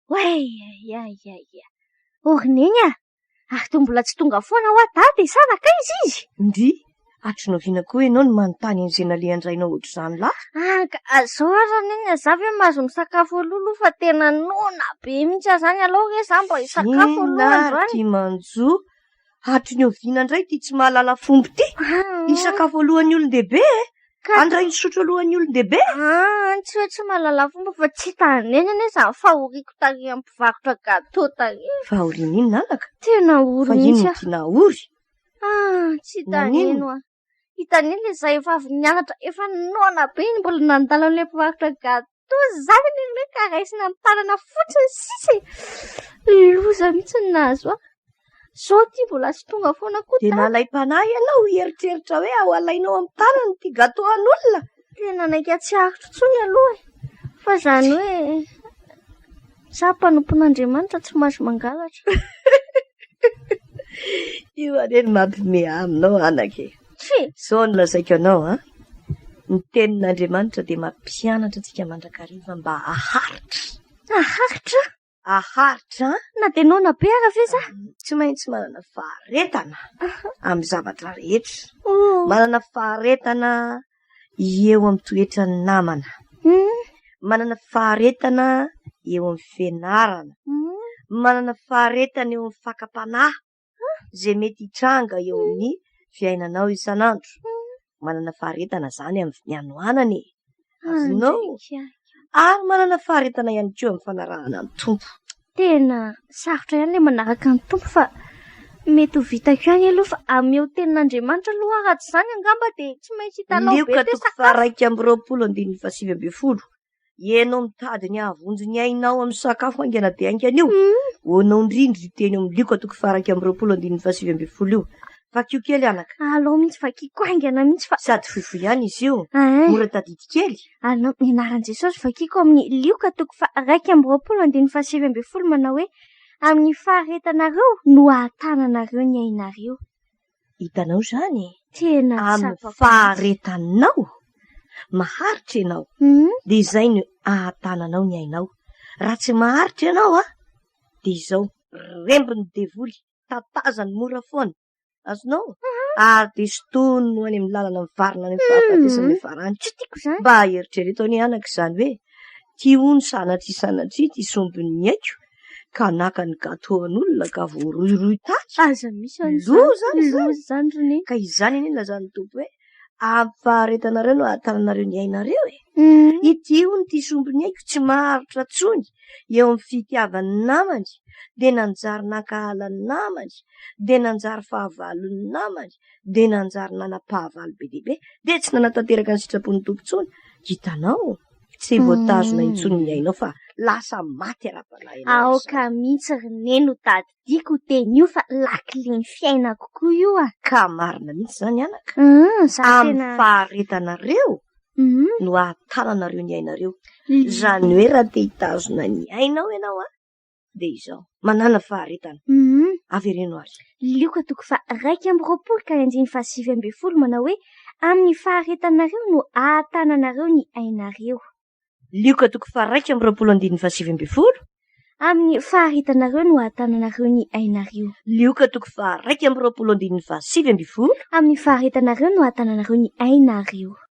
Oay ay ay ay. O ry Neny a! Ary toa mbola tsy tonga foana hoa dada e, sa nankaiza izy? Ndry, hatry ny oviana koa ianao no manontany an'izay nalehan-drainao ohatr'izany lahy? Ah, ka zao ary ry Neny a, za ve mahazo misakafo aloha aloha fa tena noana be mihitsy aho zany, alao re za mba hisakafo aloha Inona ary androany. ity manjo? Hatry ny oviana indray ity tsy mahalala fomba ity? Hisakafo alohan'ny olon-dehibe e? Handray ny sotro alohan'ny olon-dehibe? Ah, tsy hoe tsy mahalala fomba fa tsy hitan'i Neny anie izany fahoriako tary amin'ny mpivarotra gâteau tary. Fahoriana inona anaka? Tena ory Fa mihitsy inona aho. no tiana ory? Ah, tsy hitan'i Naninona? Neny hoa. Hitan'i Neny ilay izaho efa avy nianatra efa noana be iny mbola nandalo an'ilay mpivarotra gâteau izany anie ry Neny ka raisina amin'ny tanana fotsiny sisa e. Loza mihitsy ny nahazo ahy. Zao ty mbola tsy tonga foana koa Dia dada. nalaim-panahy ianao hieritreritra hoe ao alainao amin'ny tanana ity gâteau an'olona. Tena naika tsy aritro intsony aloha e. Fa izany hoe za mpanompon'Andriamanitra tsy mahazo mangalatra. Io anie no mampimehy aminao anaka e. Tsia. Izao no lazaiko anao an. Ny tenin'Andriamanitra dia mampianatra antsika mandrakariva mba haharitra. Haharitra? Haharitra an? Na dia noana be ara ve za? Tsy maintsy manana faharetana amin'ny zavatra rehetra. Manana faharetana eo amin'ny toetran'ny namana. Manana faharetana eo amin'ny fianarana. Manana faharetana eo amin'ny fakam-panahy izay mety hitranga eo amin'ny fiainanao isan'andro. Manana faharetana izany amin'ny hanoanana e. Azonao? Ary manana faharetana ihany koa amin'ny fanarahana ny Tompo. Tena sarotra ihany ilay manaraka ny Tompo fa mety ho vitako ihany aloha fa ameo tenin'Andriamanitra aloha raha tsy izany angamba dia tsy maintsy hitanao be Lioka teo toko sakafo. faha-21 andininy faha-19. Ianao mitady ny hahavonjy ny ainao amin'ny sakafo haingana dia haingana io. Ho anao indrindra io teny eo amin'ny Lioka toko faha-21 andininy faha-19 io. Vakio kely anaka. Alao mihitsy vakiko haingana mihitsy fa. Sady fohifohy ihany izy io. Ein. Mora tadidy kely. Alao ny anaran'i Jesosy vakiko amin'ny Lioka toko faha-21 andininy faha-19 manao hoe amin'ny faharetanareo no ahatananareo ny ainareo. Hitanao izany e? Tena Amin'ny tsapako mihitsy. faharetanao, maharitra ianao, dia izay no ahatananao ny ainao. Raha tsy maharitra ianao an, dia izao, rembin'ny devoly, tatazany mora foana. Azonao? Ary dia sintoniny ho any amin'ny lalana mivarina any amin'ny fahafatesana miafarany. Tsy tiako izany. Mba eritrereto anie anaka izany hoe, ity hono sanatria sanatria ity sombin'ny aiko, ka naka ny gâteau an'olona ka voarohirohy tany. Aza misy an'izany. Loza izany. Loza izany ry Neny. Ka izany anie no lazan'ny Tompo hoe, amin'ny faharetanareo no ahatananareo ny ainareo e. Ity hono ity sombin'ny aiko tsy maharitra intsony eo amin'ny fitiavan'ny namany, dia nanjary nankahala ny namany, dia nanjary fahavalon'ny namany, dia nanjary nanam-pahavalo be dia be, dia tsy nanatanteraka ny sitrapon'ny Tompo intsony. Hitanao? Tsy voatazona intsony ny ainao fa lasa maty ara-panahy ianao. Aoka mihitsy ry Neny ho tadidiako io teny io fa lakilen'ny fiainako koa io a. Ka marina mihitsy izany anaka. Za Amin'ny tena faharetanareo no ahatananareo ny ainareo. Izany hoe raha te hitazona ny ainao ianao an, dia izao, manàna faharetana. Avereno ary. Lioka toko faha-21 ka andininy faha-19 manao hoe, Amin'ny faharetanareo no ahatananareo ny ainareo. Lioka toko faha-21 andininy faha-19. Amin'ny faharetanareo no ahatananareo ny ainareo. Lioka toko faha-21 andininy faha-19. Amin'ny faharetanareo no ahatananareo ny ainareo.